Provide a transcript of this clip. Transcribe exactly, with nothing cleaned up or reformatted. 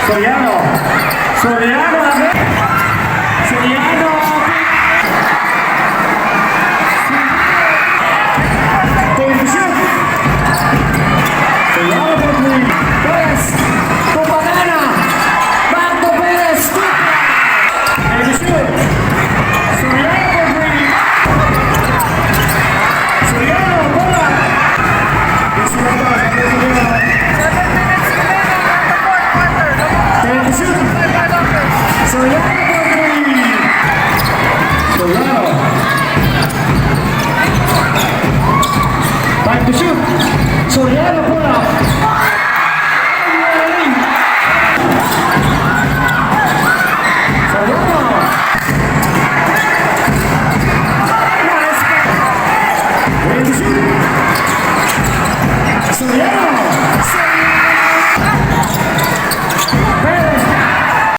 Soriano. Soriano, amen. Soriano. Twenty-two. Soriano for three. Perez. To Pagana. Back to Perez. Twenty-two. Soriano for three. Soriano, bola. Soriano. Twenty-two. Soriano for three. Soriano. Time to shoot. Soriano, pull up. Soriano. Nice pass. Way to shoot.